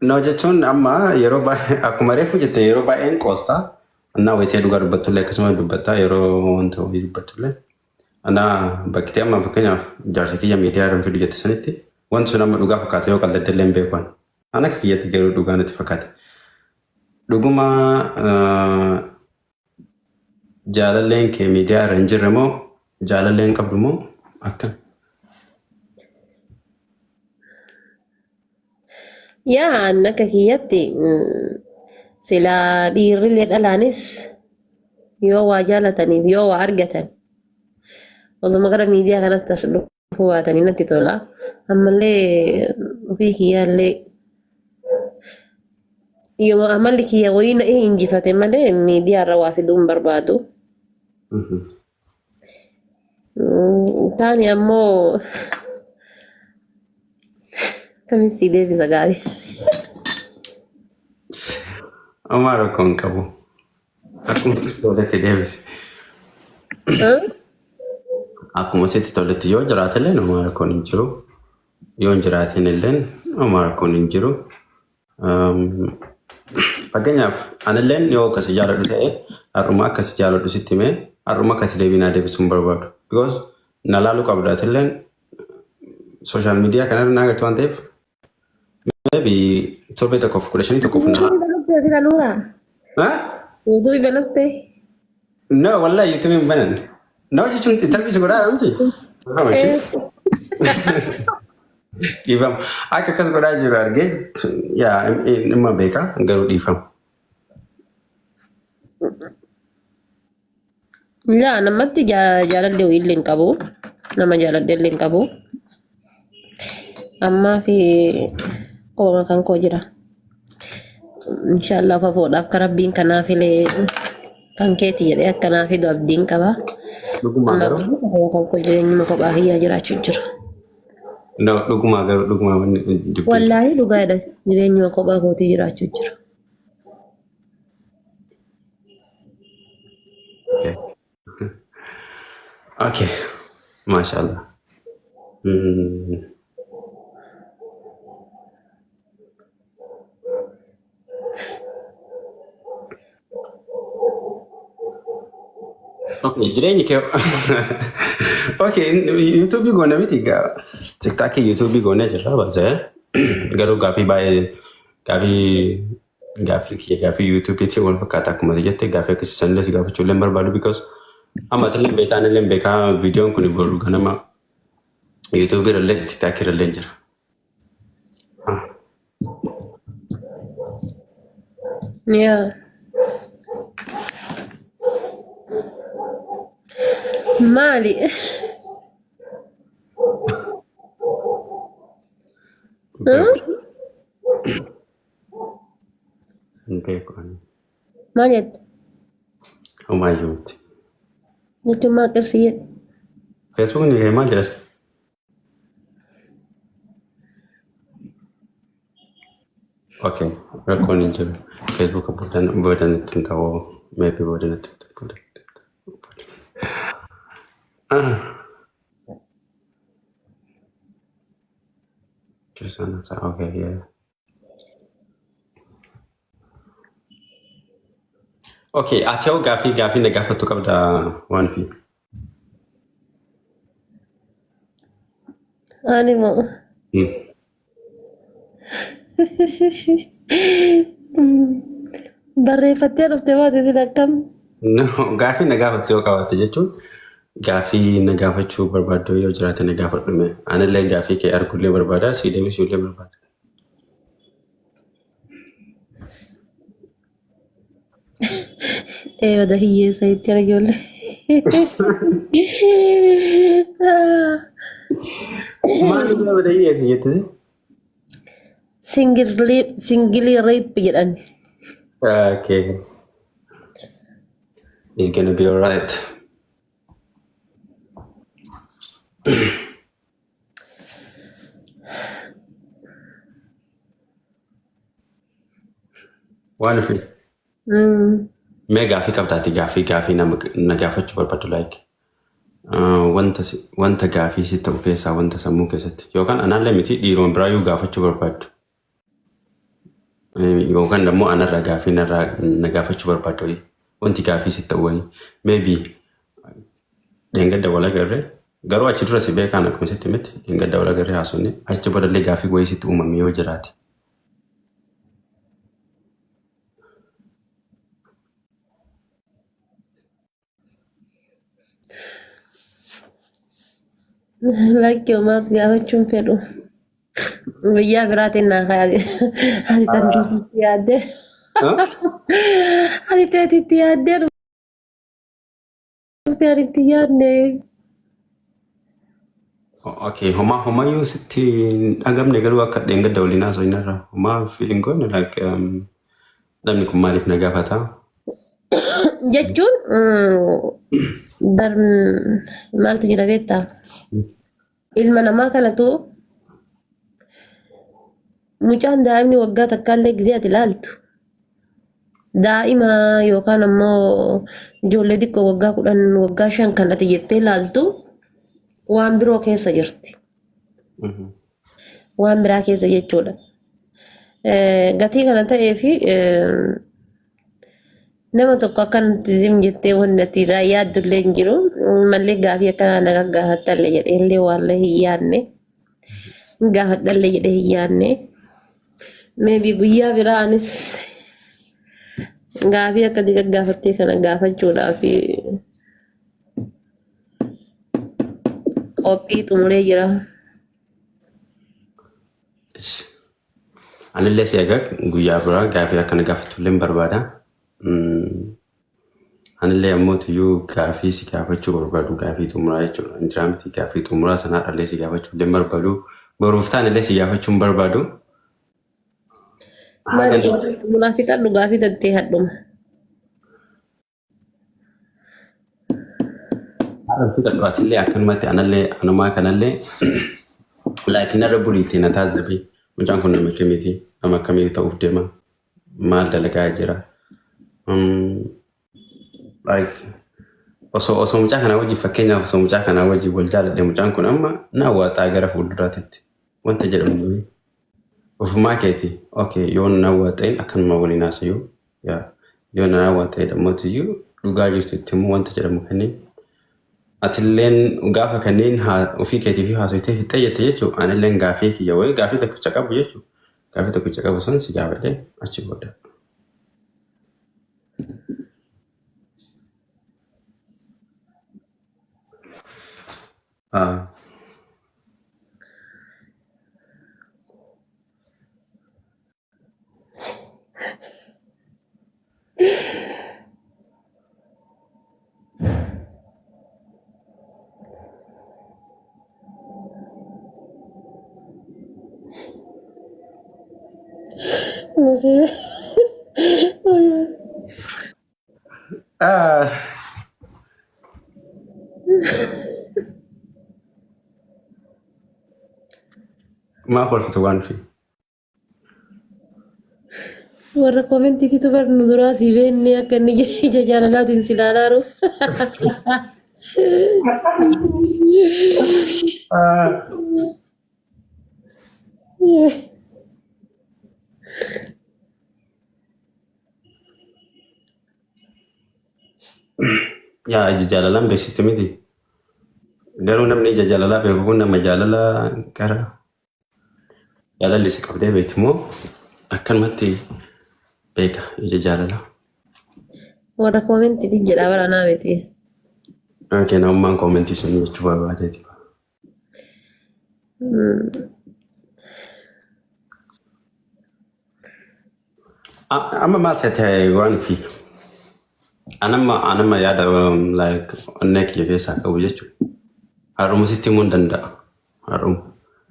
No jechuun amma yeroo baay'ee akkuma reefu jette yeroo baay'een qoostaa. Annaa wayitee dhugaa dubbattullee akkasuma dubbattaa yeroo wanta wayii dubbattullee. Annaa bakkitee amma fakkeenyaaf jaarsa kiyya miidiyaa irra hin fidu jette sanitti wanti sun amma dhugaa fakkaata yoo qalladdellee hin beeku ani. An akka kiyyatti garuu dhugaa natti fakkaate. Dhuguma jaalalleen kee miidiyaa irra hin jirre moo jaalallee hin qabdu moo akkam? Yaa an akka kiyyatti silaa dhiirrillee dhalaanis yoo waa jaalataniif yoo waa argatan osuma gara miidiyaa kanatti as dhufuu baatanii natti tola. Ammallee ofii kiyyaallee Yoo amalli kiyya wayii na injifate malee miidiyaa irra waa fiduu hin barbaadu. Taani ammoo akkamiin sii deebisa gaarii. Homaa rakkoo hin qabu. Akkuma sitti toletti deebisi. Akkuma sitti toletti yoo jiraatellee homaa rakkoon hin jiru. Yoo hin jiraatin illee homaa rakkoon hin jiru. Fakkeenyaaf anilleen yoo akkasi jaaladhu ta'e har'uma akkasi jaaladhu sitti himee har'uma akkasi deebii naa deebisuu hin barbaadu. Because na laaluu qabda atilleen social media kanarra na agartu waan ta'eef maybe torbee tokkoof 15 tokkoof na. Yuutuubii banattee sila nuura. Huh? Yuutuubii banattee. No, wallahi YouTube hin banan. No jechuun interview si godhaa miti. Dhiifama ishee. Dhiifama. Akka akkas godhaa jiru argee yaa dhimma beeka garuu dhiifama. Laa namatti jaalallee wayiillee hin qabu. Nama jaaladhe illee hin qabu. Ammaa fi qoma kan koo jira. Inshaallah fafoodhaaf kan rabbiin kanaaf illee kan keeti jedhee akka naa fidu abdiin qaba. Dhugumaa Ammaaf garuu qoma kan koo jireenyuma kophaa kiyyaa jiraachuu jira. No, dhugumaa garuu dhugumaa wanni dubbiin. Wallaahi dhugaadha jireenyuma kophaa kootii jiraachuu jira. Okay. Okay. Maashaallah. Okay, jireenyi kee. Okay, YouTube goone miti gaa. TikTok YouTube goone jirra baasee. Garuu gaaffii baay'ee gaaffii gaaffii kiyya gaaffii YouTubeetiin wal fakkaata akkuma ati jette gaaffii akkasii sanillee si gaafachuu illee hin barbaadu because amma atillee beekaa anillee beekaa viidiyoon kun boru ganama YouTube irrallee TikTok irrallee jira. Yaa. Maali? Hin beeku ani. Maal jette? Homaayyuu miti. Jechuun maal qirsii jette? Feesbuukni kee maal jedhas? Okay, rakkoon hin jiru. Feesbuuka boodan boodan ittiin ta'uu maybe boodan ittiin ta'uu. Ah. Keessaan isaa okay yeah. Okay, ati hoo gaaffii gaaffii na gaafattu qabda waan fi. Ani moo. Barreeffattee dhufte baate sin akkam? No, gaaffii na gaafattu yoo qabaatte jechuun gaaffii na gaafachuu barbaaddu yoo jiraate na gaafadhu mee. Anillee gaaffii kee argullee barbaada, sii deebisuullee barbaada. Ee wada hiyyeessa itti jira ijoollee. Maal bada hiyyeessa jettisi? Singilii rape jedhan. Okay. It's gonna be alright. Waan ofii. Mee gaaffii qabdaati gaaffii gaaffii nama na gaafachuu barbaadu like wanta wanta gaaffii si ta'u keessaa wanta sammuu keessatti yookaan anaallee miti dhiiruma biraayyuu gaafachuu barbaaddu. Yookaan immoo anarraa gaaffii narraa na gaafachuu barbaadde wayii. Wanti gaaffii sitti ta'u wayii. Maybe dheengadda wal agarree garuu achi dura si beekaan akkuma sitti miti dheengadda wal agarree haasofne achi boodallee gaaffii wayii sitti uumame yoo jiraate. Lakki homaas gaafachuun fedhu. Guyyaa biraatiin naa kaa'e. Ati tan itti yaaddee. Ati teeti itti yaaddee dhufte ani itti yaadne. Okay, homaa homayyuu sitti hin dhagamne garuu akka dheengadda waliin haasofne irraa homaa feeling goone like namni kun maaliif na gaafata? Jechuun bar maaltu jira beektaa? Ilma namaa kanatu mucaan daa'imni waggaa takkaallee gisee ati ilaaltu daa'ima yookaan ammoo ijoollee xiqqoo waggaa 10 waggaa 5 kan ati jettee ilaaltu waan biroo keessa jirti. Waan biraa keessa jechuudha. Gatii kana ta'ee fi nama tokko akkanatti zim jettee wanni ati irraa yaaddu illee hin jiru. Mallee gaafii akkanaa na gaggaafattallee jedhee illee waallee hin yaadne. Gaafadhallee jedhee hin yaadne. Maybe guyyaa biraa anis gaafii akka ati gaggaafattee kana gaafachuudhaaf qophii xumuree jira. Anillee si egaa guyyaa biraa gaafii akkana gaafatullee hin barbaada. Anillee ammoo tuyyuu gaafii si gaafachuu barbaadu gaafii xumuraa jechuudha. Injiraa miti gaafii xumuraa sanaa dhallee si gaafachuu illee hin barbaadu. Boruuf ta'an illee si gaafachuu hin barbaadu. Maal xumuraa fixadhu gaafii tantee hadhuma. Haadha fixadhu atillee akkanumatti anallee anumaa kanallee like narra buliitti na taazzabi. Mucaan kun nama akkamiiti? Nama akkamii ta'uuf deema? Maal dalagaa jira? Like osoo osoo mucaa kanaa wajjin fakkeenyaaf osoo mucaa kanaa wajjin wal jaaladhe mucaan kun amma na waaxaa gara fuulduraatitti wanta jedhamu ofumaa keeti. Okay, yoo na waaxeen akkanuma waliin haasayuu yaa yoo na waaxee dhammotiyyuu dhugaa jirtu itti immoo wanta jedhamu kanneen atilleen gaafa kanneen ofii keetiif haasofitee fixxee jette jechuun anilleen gaafii kiyya wayii gaafii tokkicha qabu jechuun gaafii tokkicha qabu san si gaafadhe achi booda. Ah. No sé. Ah. Maa kolfitu waan fi? Warra koomentiititu bar nu duraa sii beekne akka inni ija jaalalaatiin si ilaalaaru. Yaa ija jaalalaan beeksiste miti. Garuu namni ija jaalalaa beeku kun nama jaalala gara jaalalli isa qabdee beektu moo akkanumatti beeka ija jaalalaa. Warra koomentiitiin jedhaa bara naa miti. Okay, namummaan koomentii sun jechuu barbaadeeti. Amma maal si ta'e waan fi anamma yaada like onnee kiyya keessaa qabu jechuudha. Har'uma sitti himuu hin danda'a. Har'uma.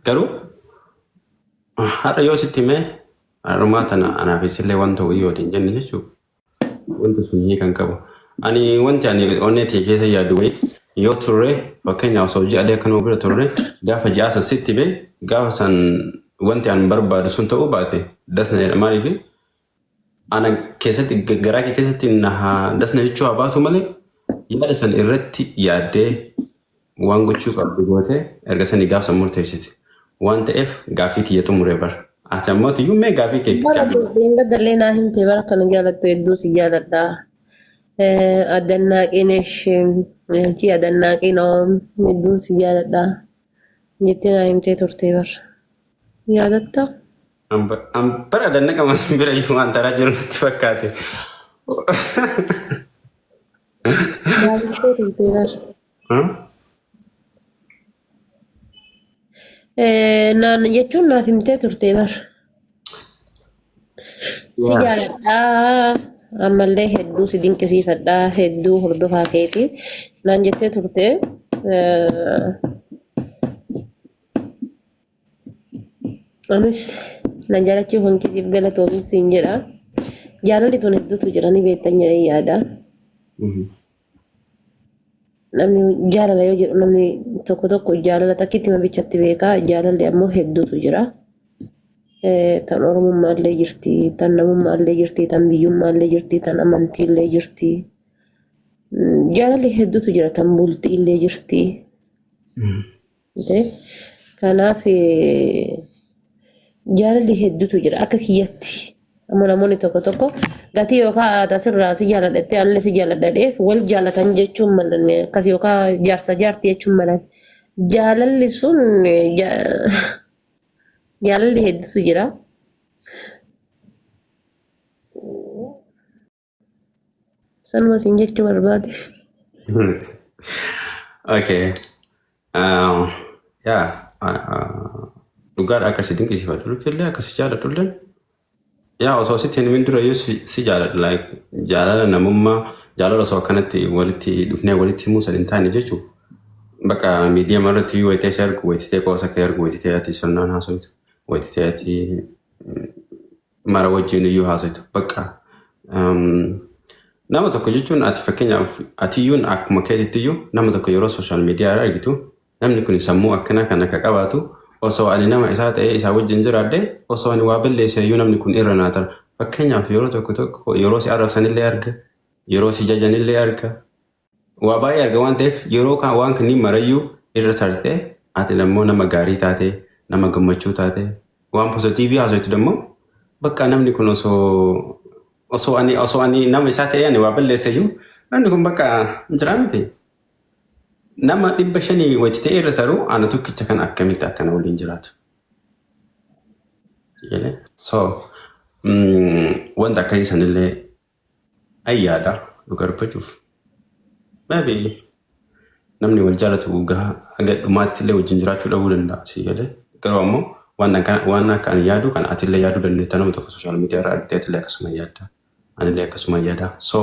Garuu har'a yoo sitti himee har'umaa tana anaaf isillee wanta wayii waliin jenne jechuudha. Wanti sun hiika hin qabu. Ani wanti ani onnee tiyya keessa yaadu wayii yoo turre fakkeenyaaf osoo ji'a adii akkanuma bira turre gaafa ji'aa san sitti hime gaafa san wanti ani barbaadu sun ta'uu baate dasna jedha maaliif ana keessatti garaa kee keessatti na haa dasna jechuu haa baatu malee yaada san irratti yaaddee waan gochuu qabdu gootee erga sanii gaaf san murteessite waan ta'eef gaaffii kiyya xumuree bara. Ati ammoo tiyyuu mee gaafii kee Bara gaafii. dheengadallee naa himte bara kana jaalattu hedduu si jaaladha. Adannaaqin ishee adannaaqin hedduun si jaaladha jettee naa himtee turte bara. Yaadatta? Bara dannaqama bira iyyuu waan taraa jiru natti fakkaate. Yaadattee turte bara. Naan jechuun naaf himtee turte bara. Si jaaladhaa ammallee hedduu si dinqisiifadhaa hedduu hordofaa keeti naan jettee turte. Anis na jaalachuu kan keetiif galatoomi siin jedha. Jaalalli tun hedduutu jira ni beektan jedhee yaada. Namni jaalala yoo jedhu namni tokko tokko jaalala takkitti bichatti beeka. Jaalalli ammoo hedduutu jira. Tan Oromummaallee jirti, tan namummaallee jirti, tan biyyummaallee jirti, tan amantiillee jirti. Jaalalli hedduutu jira, tan bultiillee jirti. Kanaaf jaalalli hedduutu jira akka kiyyatti. Amma namoonni tokko tokko gatii yookaan asirraa si jaaladhattee anillee si jaaladha wal jaalatan jechuun malan akkas yookaan jaarsa jaartii jechuun malan. Jaalalli sun jaalalli hedduutu jira. Sanuma siin jechuu barbaade. Okay. Yaa dhugaadha, akkasi dinqisiifadhu illee akkasi jaaladhu illee. Yaa, osoo sitti hin himin dura iyyuu si jaaladha, like jaalala namummaa, jaalala osoo akkanatti walitti dhufnee walitti himuu san hin taane jechuudha. Bakka miidiyaa irratti wayitee si argu, wayitee qoosa kee argu, wayitee ati sirnaan haasoitu, wayitee ati mara wajjin iyyuu haasoitu. Bakka nama tokko jechuun ati fakkeenyaaf atiyyuun akkuma keetitti iyyuu nama tokko yeroo social media irra argitu, namni kun sammuu akkana kan akka qabaatu, osoo ani nama isaa ta'ee isaa wajjin jiraadhe, osoo ani waa balleesse iyyuu namni kun irra naa tara. Fakkeenyaaf yeroo tokko tokko yeroo si arrabsanillee arga, yeroo si jajanillee arga, waa baay'ee arga waan ta'eef, yeroo waan kanneen marayyuu irra tartee ati immoo nama gaarii taate, nama gammachuu taate, waan positive haasoitu immoo bakka namni kun osoo ani nama isaa ta'ee ani waa balleesse iyyuu namni kun bakka hin jiraa miti. Nama 500 wajji ta'e irra taru ana tokkicha kan akkamitti akkana waliin jiraatu. So wanta akkasii sanillee ayyaadha dhuga dubbachuuf. Maybe namni wal jaalatu gaha haga dhumaatti illee wajjin jiraachuu dhabuu danda'a si galee. Garuu ammoo waan akka ani yaadu kan atillee yaaduu dandeetta, nama tokko social media irraa argitee atillee akkasuma yaadda. Anillee akkasuma yaada. So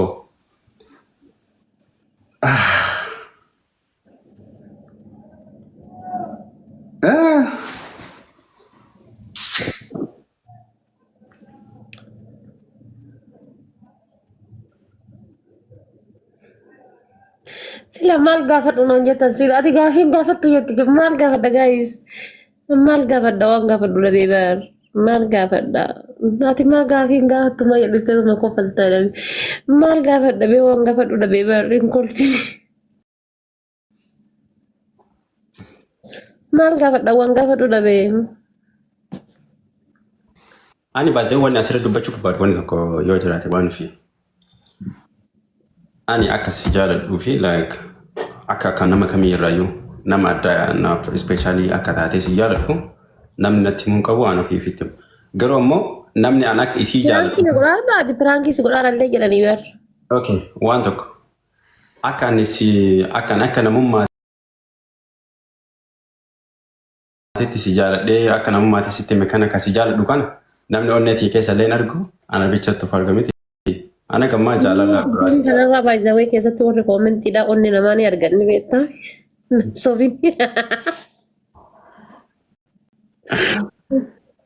Sila maal gaafadhu naan jettan? Sila ati gaafiin gaafattu jetti, maal gaafadha guys? Maal gaafadha? Waan gaafadhu dhabee bar. Maal gaafadha? Ati maal gaafiin gaafattu maal jedhutti ma kofalta? Maal gaafadha bee? Waan gaafadhu dhabee bar, hin kolfine. Maal gaafadha? Waan gaafadhu dhabee. Ani baasee wanni asirra dubbachuu barbaadu wanni tokko yoo jiraate, waan fi ani akkas jaaladhuu fi like akka nama kamii irraayyuu nama adda naaf special akka taatee si jaaladhu namni natti himuu hin qabu, aan ofii ofiitti himu. Garuu ammoo namni an akka isii Prank jaaladhu. si godhaa ati prank si godhaarallee jedhanii bar. Okay, waan tokko akka ani si akka ani akka namummaatitti si jaaladhee akka namummaatti sitti hime kana ka si jaaladhu kana namni onnee keessa illee hin argu, ana bichatti of arga miti. Ana gammaa jaalala biraa si Kanarraa baay'ee keessatti warri commentiidha onni namaa ni argan, ni beektaa. Sobin.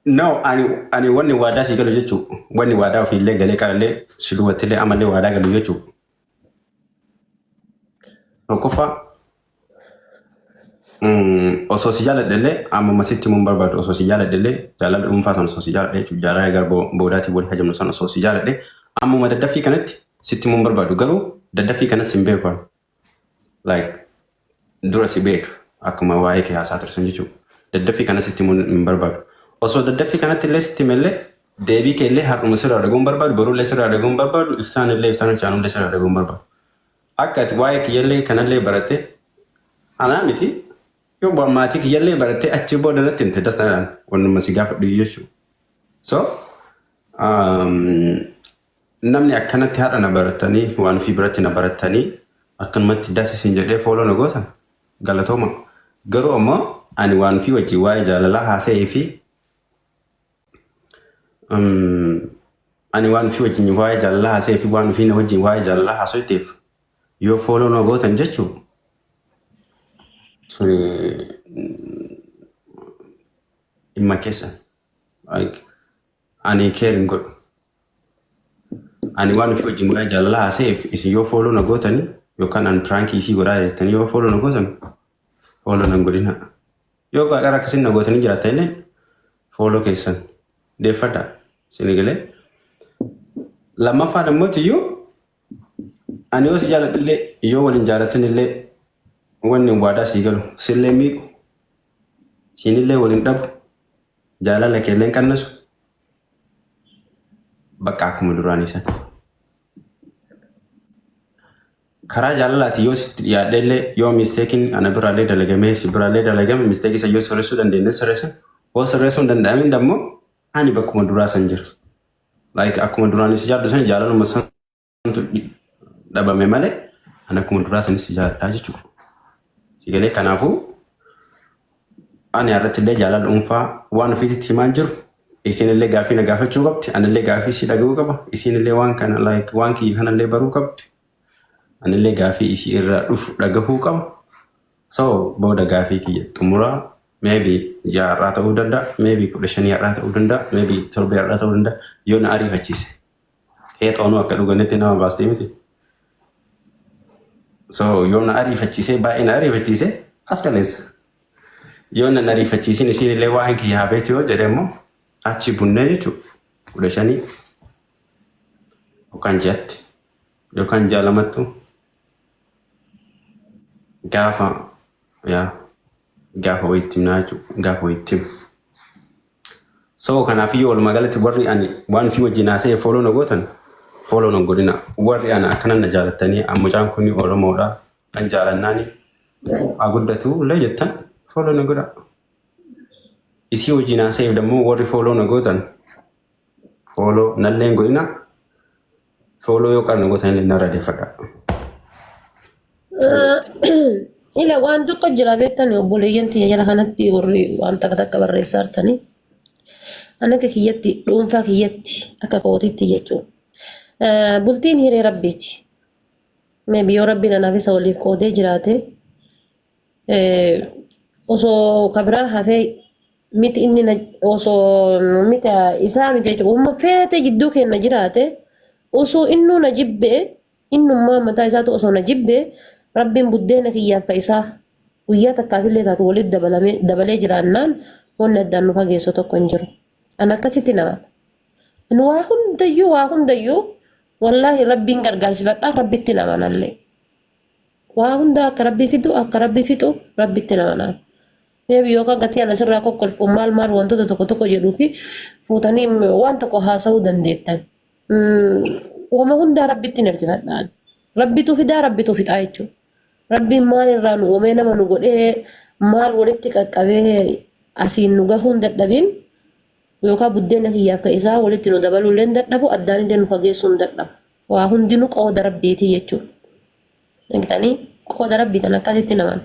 No, ani wanni waadaa si galu jechuu, wanni waadaa ofiillee galee qarallee si duwwattillee amallee waadaa galu jechuu. Tokkoffaa, osoo si jaaladhellee ammuma sitti himuun barbaadu, osoo si jaaladhellee jaalala dhuunfaa sana osoo si jaaladhe jechuudha, jaalala gara boodaatiin walii hajamnu sana osoo si jaaladhe ammuma daddaffii kanatti sitti himuun barbaadu, garuu daddaffii kanas hin beeku ani. Like dura si beeka akkuma waa'ee kee haasaa tursan jechuudha. Daddaffii kana sitti himuun hin barbaadu. Osoo daddaffii kanatti illee sitti himellee deebii kee illee har'uma sirraa dhagahuun barbaadu, borullee sirraa dhagahuun barbaadu, iftaan illee iftaan chaanullee sirraa dhagahuun barbaadu. Akka ati waa'ee kiyyallee kanallee barattee anaa miti yoo bu'aan maatii kiyyallee barattee achi booda natti himte dasnadhaan wannuma si gaafadhu jechuudha. So namni akkanatti haadha na baratanii waan ofii biratti na baratanii akkanumatti das isin jedhee follow na gootan galatooma. Garuu ammoo ani waan ofii wajjin waa'ee jaalalaa haasa'ee fi ani waan ofii wajjin waa'ee jaalalaa haasa'ee fi waan ofii na wajjin waa'ee jaalalaa haasa'eef yoo follow na gootan jechuun suni dhimma keessan. Like, ani care hin godhu. Ani waan ofii wajjin waa'ee jaalalaa haasa'eef isin yoo follow na gootanii yookaan an prankii isii godhaa jettanii yoo follow na gootan follow nan godhina. Yoo gara akkasiin na gootanii jiraattan illee follow keessan deeffadha. Isin galee. Lammaffaan immoo iyyuu ani yoo si jaaladhillee yoo waliin jaalatin illee wanni waadaa sii galu sillee miidhu siinillee waliin dhabu jaalala keellee hin qannasu bakka akkuma duraanii sana. Karaa jaalalaati yoo sitti dhiyaadhe illee yoo mistakeiin ana biraallee dalagamee si biraallee dalagame mistakeii isa yoo sirreessuu dandeenye sirreessan, yoo sirreessuu hin danda'amin dammoo ani bakkuma duraa san jira. Like akkuma duraanis jaalladhu san jaalaluma santu dhabame malee ani akkuma duraa sanis jaalladhaa jechuudha. Si galee? Kanaafuu ani irratti illee jaalala dhuunfaa waan ofiitti himaan jiru. Isin illee gaaffii na gaafachuu qabdi. Anillee gaaffii si dhaga'uu qaba. Isin illee waan kana like waan kiyya kanallee baruu qabdi. Anillee gaaffii isii irraa dhufu dhagahuu qaba. So booda gaaffii kiyya xumuraa maybe ji'a har'aa ta'uu danda'a, maybe 15 har'aa ta'uu danda'a, maybe torbee har'aa ta'uu danda'a. Yoo na ariifachiise. Heexoonuu akka dhuganitti nama baastee miti. So yoo na ariifachiise, baay'ee na ariifachiise, as kaleessa. Yoo na ariifachiisin isiin illee waa'een kiyya haa beektu yoo jedhe immoo achi bunnee jechuudha. 15 yookaan ji'atti yookaan ji'a lamattu gaafa yaa gaafa wayitti himnaa jechuudha. Gaafa wayitti himu. So kanaafiyyuu walumaa galatti warri ani waan ofii wajjin haasa'e follow na gootan follow na godhina. Warri ana akkana na jaalattanii mucaan kun Oromoodha kan jaalannaani haa guddatu illee jettan follow na godha. Isii wajjin haasa'eef dammoo warri follow na gootan follow nallee hin godhina. Follow yoo qabna gootan illee narra deeffadha. Ila waan tokko jira beektan, obboleeyyan tiyya jala kanatti warri waan takka takka barreessaa jirtanii. Ani akka kiyyatti, dhuunfaa kiyyatti, akka kootitti jechuudha. Bultiin hiree rabbiiti. Maybe yoo rabbiin anaaf isa waliif qoodee jiraate osoo kabiraa hafee miti inni osoo miti isaa miti jechuudha. Uumma feete jidduu keenya jiraate, osoo innuu na jibbee, innummaa mataa isaatu osoo na jibbee, rabbiin buddeena kiyyaaf ka isaa guyyaa takkaafillee taatu walitti dabalamee dabalee jiraannaan wanni addaan nu fageessu tokko hin jiru. An akkasitti namata. Ani waa hundayyuu wallaahi rabbiin gargaarsifadhaa, rabbitti namanallee. Waa hunda akka rabbi fidu, akka rabbi fixu rabbitti namanaa. Maybe yookaan gatii ana sirraa kokkolfuun maal maal wantoota tokko tokko jedhuu fi fuutanii waan tokko haasa'uu dandeettan. Wama hundaa rabbitti narjifadhaan. Rabbitu fidaa, rabbitu fixaa jechuudha. Rabbiin maal irraa nu uumee, nama nu godhee, maal walitti qaqqabee asiin nu gahuun dadhabin yookaan buddeena kiyyaaf ka isaa walitti nu dabaluu illee hin dadhabu, addaan illee nu fageessuu hin dadhabu. Waa hundinuu qooda rabbiitii jechuudha. Dhagtanii qooda rabbii kan akkasitti naman.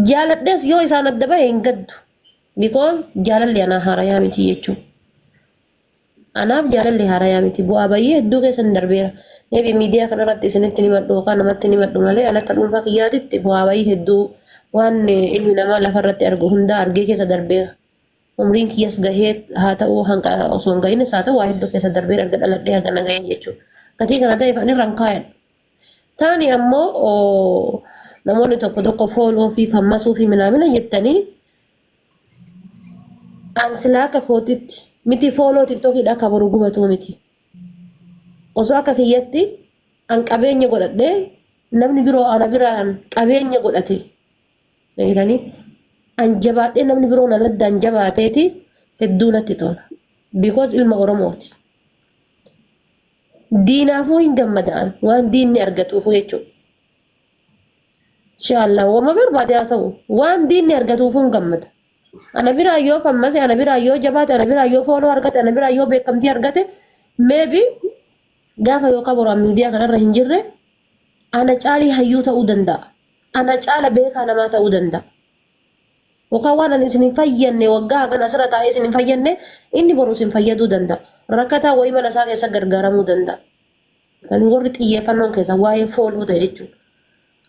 Jaaladhees yoo isaan adda bahe hin gaddu. Because jaalalli anaa haarayaa miti jechuudha. Anaaf jaalalli haarayaa miti. Bu'aa baay'ee hedduu keessan darbeera. Maybe miidiyaa kanarratti isinitti ni madhu yookaan namatti ni madhu malee an akka dhuunfaa kiyyaatitti bu'aa bayii hedduu waan ilmi namaa lafarratti argu hundaa argee keessa darbeera. Umriin kiyyas gahee haa ta'u, hanqa osoo hin gahinis haa ta'u, waa hedduu keessa darbeera erga dhaladhee hanga gahee jechuudha. Gatii kana ta'eef ani irraan kaayadha. Taani ammoo namoonni tokko tokko follow fi fammasuu fi minaamina jettanii, an silaa akka kootitti miti, follow TikTokiidha akka boru gubatuu miti. Osoo akka kiyyatti an qabeenya godhadhee namni biroo ana biraan qabeenya godhate, dhagitanii, an jabaadhee namni biroo na laddaan jabaateeti Hedduu natti tola. Because ilma Oromooti. Diinaafuu hin gammada'an waan diinni argatuufuu jechuudha. Inshaallah wama barbaade haa ta'u waan diinni argatuufuu hin gammada. Ana biraa yoo fammase, ana biraa yoo jabaate, ana biraa yoo follow argate, ana biraa yoo beekamtii argate, maybe gaafa yookaan boraan miidiyaa kanarra hin jirre ana caalii hayyuu ta'uu danda'a. Ana caala beekaa namaa ta'uu danda'a. Yookaan waan ani isin hin fayyanne waggaa hagan asirra taa'ee isin hin fayyanne inni boru isin fayyaduu danda'a. Rakkataa wayii mana isaa keessa gargaaramuu danda'a. Kan warri xiyyeeffannoon keessa waa'ee follow ta'e jechuudha.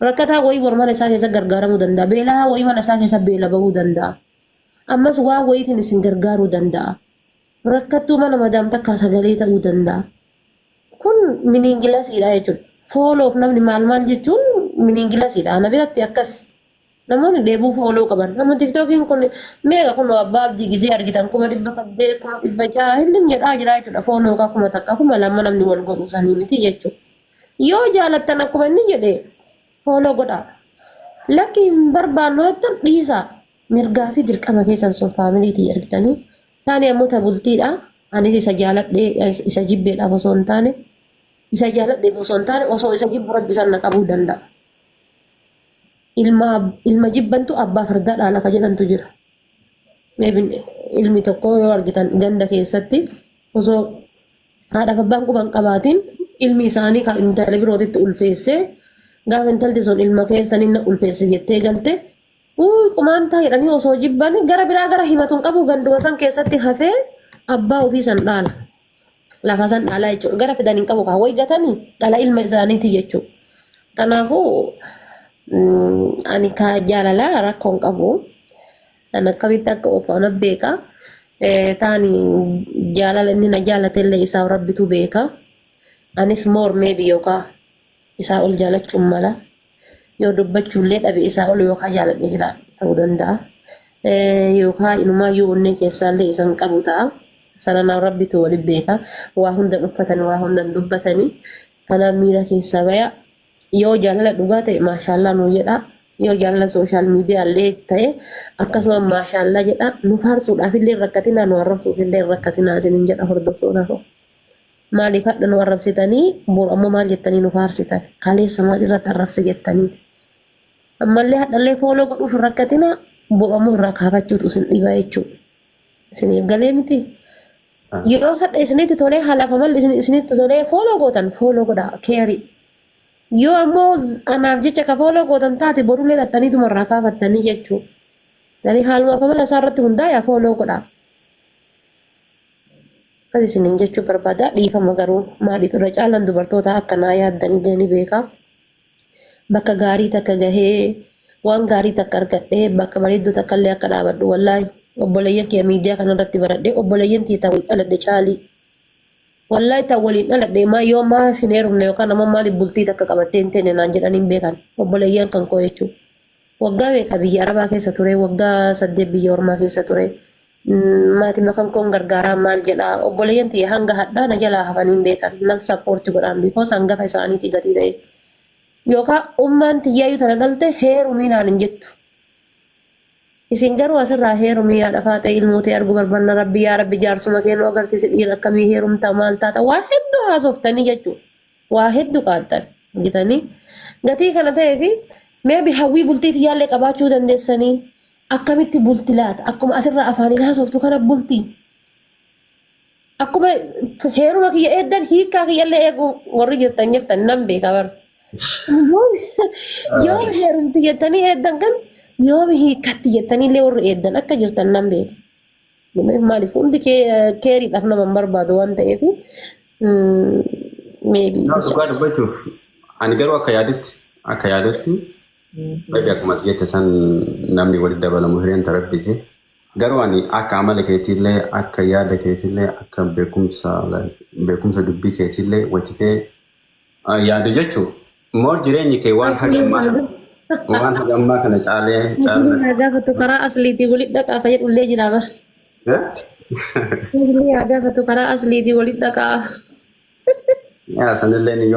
Rakkataa wayii boru mana isaa keessa gargaaramuu danda'a. Beelaa wayii mana isaa keessa beela bahuu danda'a. Ammas waan wayiitiin isin gargaaruu danda'a. Rakkattuu mana madaam takkaa sagalee ta'uu danda'a. Kun meaninglessiidha jechuudha. Followf namni maal maal jechuun meaninglessiidha. Ana biratti akkas. Namoonni dheebuu follow qaban. Nama TikTokiin kun meeqa kun abbaa abdii gisee argitan 800,000, 600,000 hillim jedhaa jira jechuudha. Follow kaa 1000, 2000 namni wal godhu sanii miti jechuudha. Yoo jaalattan akkuma inni jedhe follow godhaa. Lakki hin barbaannu jettan dhiisaa. Mirgaa fi dirqama keessan sun familyitii argitanii. Taani ammoo ta bultiidha. Anis isa jaaladhee isa jibbeedhaaf osoo hin taane isa jaaladheef osoo hin taane osoo isa jibbu rabbi isaan na qabuu danda'a. Ilma jibbantu abbaa fardaa dhaala ka jedhantu jira. Maybe ilmi tokko yoo argitan ganda keessatti osoo haadhaaf abbaan quban qabaatiin ilmi isaanii kan intala birootitti ulfeessee gaafa intalti sun ilma keessan inni ulfeesse jettee galte uuu qumaantaa jedhanii osoo jibban gara biraa gara himatu hin qabu ganduma san keessatti hafee abbaa ofii san dhaala. Lafa san dhaalaa jechuudha. Gara fidan hin qabu kaa wayi gatanii dhala ilma isaaniiti jechuudha. Kanaafuu ani ka jaalalaa rakkoo hin qabu. San akkamitti akka ofu ana beeka. Taani jaalala inni na jaalatellee isaaf rabbitu beeka. Anis more maybe yookaan isaa ol jaalachuun mala. Yoo dubbachuullee dhabe isaa ol yookaan jaaladhee jira ta'uu danda'a. Yookaan inumaayyuu onnee keessaallee isan qabu ta'a. Sana naaf rabbitu waliin beeka. Waa hundan uffatanii waa hundan dubbatanii. Kanaaf miira keessaa baya. Yoo jaalala dhugaa ta'e maashaallaa nuu jedha. Yoo jaalala social media illee ta'e akkasuma maashaallaa jedha. Nu faarsuudhaaf illee hin rakkatinaa nu arrabsuuf illee hin rakkatinaa isiniin jedha hordoftoota koo. Maaliif hadha nu arrabsitanii boru ammoo maal jettanii nu faarsitan? Kaleessa maal irratti arrabse jettaniiti. Ammallee hadhallee follow godhuuf hin rakkatinaa boru ammoo irraa kaafachuutu isin dhiba jechuudha. Isiniif galee miti. Yoo hadha isinitti tolee haalaaf amalli isinitti tolee follow gootan follow godhaa keerii. Yoo ammoo anaaf jecha ka follow gootan taate borullee dhattaniituma irraa kaafattanii jechuudha. Yani haalumaaf amala isaa irratti hundaa'e follow godhaa. Akkas isiniin jechuu barbaada. Dhiifama garuu maaliif irra caalaan dubartoota akkanaa yaaddanillee ni beeka. Bakka gaarii takka gahee waan gaarii takka argadhee bakka bareedduu takka illee akka dhaabadhu wallaahi obboleeyyan kiyya miidiyaa kanarratti baradhee obboleeyyan tiyya ta'uu dhaladhe caalii. Wallaahi ta'u waliin dhaladhe maa yoo maaf hin heerumne yookaan ammoo maaliif bultii takka qabattee hin teenne naan jedhanii hin beekan obboleeyyan kan koo jechuudha. Waggaa meeqa biyya Arabaa keessa ture, waggaa 8 biyya Ormaa keessa ture. Maatii makan koon gargaaraa maal jedhaa obboleeyyan tiyya hanga hadhaa na jalaa hafanii hin beekan nan support godhaan because hangafa isaaniitii gatii ta'e. Yookaan ummaan tiyyaayyuu tana dhalte heerumii naan hin jettu. Isin garuu asirraa heerumii haadha faaxee ilmoo ta'e arguu barbaanna rabbi yaa rabbi jaarsuma kee nu agarsiisi dhiira akkamii heerumtaa maal taata waa hedduu haasoftanii jechuudha. Waa hedduu qaattan argitanii gatii kana ta'ee fi maybe hawwii bultii tiyyaallee qabaachuu dandeessanii akkamitti bulti laata akkuma asirraa afaaniin haasoftu kana bultii akkuma heeruma kiyya eeddan hiikkaa kiyyallee eeguu warri jirtan jirtan nan beeka bara. Yoom heerumti jettanii eeddan kan yoom hiikkatti jettanii illee warri eeddan akka jirtan nan beeka. Maaliif hundi keeriidhaaf nama hin barbaadu waan ta'eef maybe. Dhugaa dubbachuuf ani garuu akka yaadutti maybe akkuma ati jette san namni walitti dabalamu hireen tarabbiiti. Garuu ani akka amala keetiillee akka yaada keetiillee akka beekumsa dubbii keetiillee wayititee yaadu jechuun more jireenyi kee waan hagammaa kana caalee caalaa. Haa gaafatu karaa asliitii walitti dhaqaa ka jedhullee jira bara. Aslii haa gaafatu karaa asliitii walitti dhaqaa. Yaa sanillee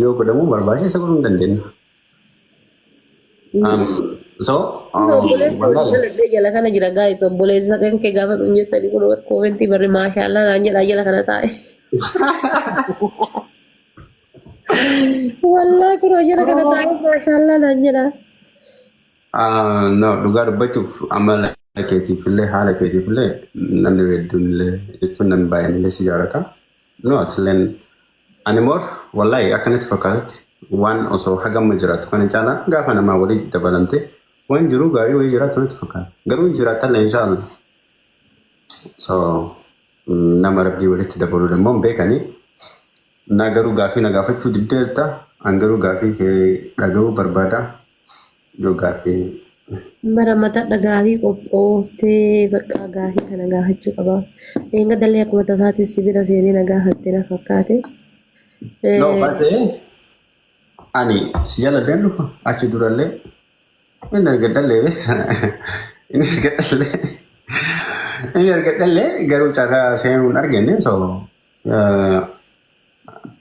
yoo godhamu barbaachisa godhuu hin dandeenya. So, Obboleessi wallahi. dhaladhee jala kana jira gaa'is obboleessa kan kee gaafa dhuun jettanii kun koomentii barri maashaallaa naan jedhaa jala kana taa'e. Wallaahi kun jala kana taa'e maashaallaa naan jedhaa. No, dhugaa dubbachuuf amala keetiif illee haala keetiif illee namni hedduun illee jechuun namni baay'een illee si jaalata. No, atilleen ani more wallahi akka natti fakkaatutti waan osoo hagamma jiraattu kana caalaa gaafa namaa walii dabalamte waan jiru gaarii wayii jiraattu natti fakkaata. Garuu hin jiraattallee inshaallah. So nama rabbii walitti dabaluu immoo hin beekanii. Na garuu gaafii na gaafachuu diddeerta. An garuu gaafii kee dhaga'uu barbaada. Yoo gaafii Bara matadha gaafii qophooftee bakka gaafii kana gaafachuu qaba. Eega dallee akkuma tasaatis si bira seenee na gaafatte na fakkaate. No, baasee ani si jala dhufa achi durallee inni argadhallee beekta inni argadhallee inni argadhallee garuu carraa seenuu hin arganne. So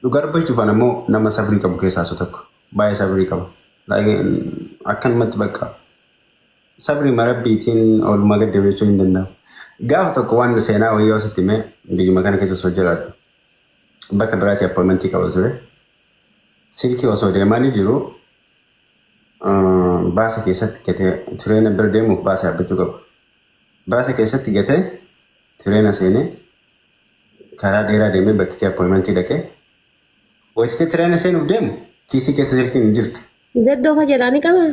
dhugaa dubbachuuf ani ammoo nama sabrii qabu keessaa isa tokko, baay'ee sabrii qaba. Akkanumatti bakka sabrii marabbiitiin oolmaa gad deebi'achuu hin danda'amu. Gaafa tokko waan seenaa wayii yoo sitti himee, biyyuma kana keessa osoo jiraadhu bakka biraatti appointmentii qaba ture. Silkii osoo deemaa jiru baasa keessatti gatee tireena bira deemuuf baasa yaabbachuu qaba. Baasa keessatti gatee tireena seenee karaa dheeraa deemee bakki appointmentii dhaqee wayititee tireena seenuuf deemu kiisii keessa silkiin hin jirtu. Zeddoo fa jedhaa ni qaba.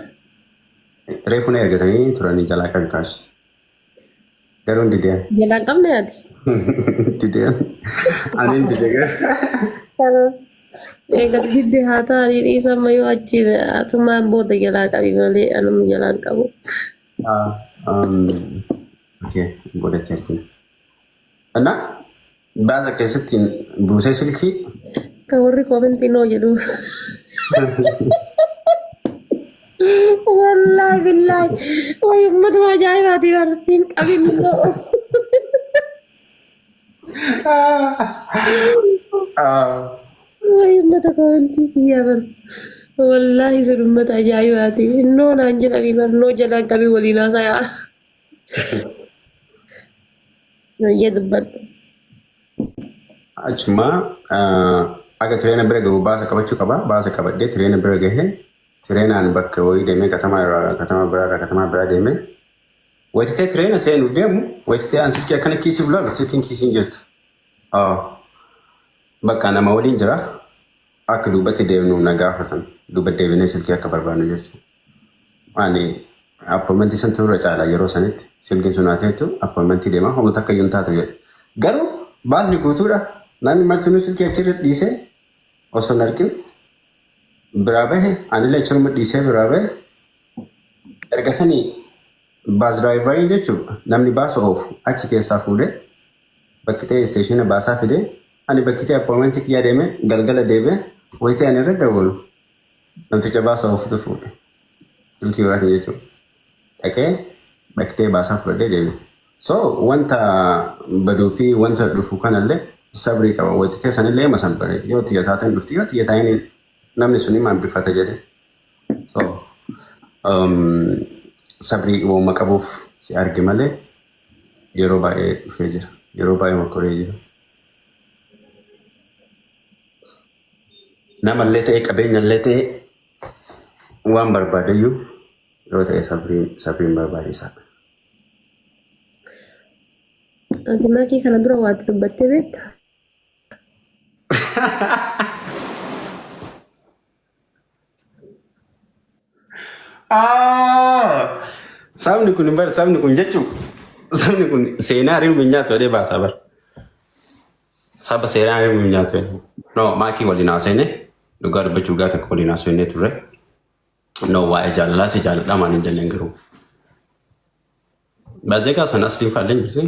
Reefu na ergatanii turanii jalaa kan kaasu. Garuu hin dideen. Jalaa hin qabne ati. Dideen. Ani hin dide garuu. Kanaaf eega didde haa ta'anii dhiisa amma yoo achi atumaan booda jalaa qabi malee anuma jalaa hin qabu. Okay, boodatti argina. እና baasa keessatti buusee silkii Kan warri koomentii noo jedhu. Wallaahi billaahi. Wayi uummatuma ajaa'ibaati bar hin qabin noo. Wayi uummata koomentii kiyyaa bar. Wallaahi sun uummata ajaa'ibaati. Noo naan jedhanii bar noo jalaan qabin waliin haasayaa. Nuyya dubbadhu. Achuma aga tireena bira gahu baasa qabachuu qaba. Baasa qabadhee tireena bira gahee tireenaan bakka wayii deemee katamaa irraa katamaa biraa irraa katamaa biraa deemee wayititee tireena seenuuf deemu wayititee an silkii akkana kiisiif laalu silkiin kiisiin jirtu. Bakka nama waliin jira. Akka duubatti deemnu na gaafatan. Duuba deebinee silkii akka barbaadnu jechuudha. Ani appointmentii santu irra caala yeroo sanitti silkiin sun haa appointmentii deemaa homota takka iyyuu hin taatu jedhe. Garuu baasni guutuudha. Namni martinuu silkii achirra dhiisee osoo hin argin biraa bahe, anillee achiruma dhiisee biraa bahe. Erga sanii bus driveriin jechuun namni baasa oofu achi keessaa fuudhee bakki ta'e isteeshina baasaa fidee ani bakki ta'e appointmentii kiyyaa deemee galgala deebee wayitii ani irra dawwalu namticha baasa oofutu fuudhe. Silkii biraatiin jechuudha. Dhaqee bakki ta'e baasaa fudhadhee deeme. So wanta baduu fi wanta dhufu kanallee sabrii qaba. Wanti keessanillee hima san bare. Yoo xiyya taateen dhufti, yoo xiyya taa'in namni sun hima bifata jedhe. So sabrii uumama qabuuf si arge malee yeroo baay'ee dhufee jira. Yeroo baay'ee mokkoree jira. Namallee ta'e qabeenyallee ta'e waan barbaadeyyuu yoo ta'e sabriin barbaachisaadha. Ati maakii kana dura waatti dubbattee beektaa? Sabni kun bar sabni kun jechuun sabni kun seenaa hariiruu hin nyaatu jedhee baasaa bar. Saba seenaa hariiruu hin nyaatu. No, maakii waliin haasofne, dhugaa dubbachuu gaa tokko waliin haasofnee turre. No, waa'ee jaalalaa si jaaladhaa maal hin jenneen garuu. Baazeeqaa sun asliin faallee jirti.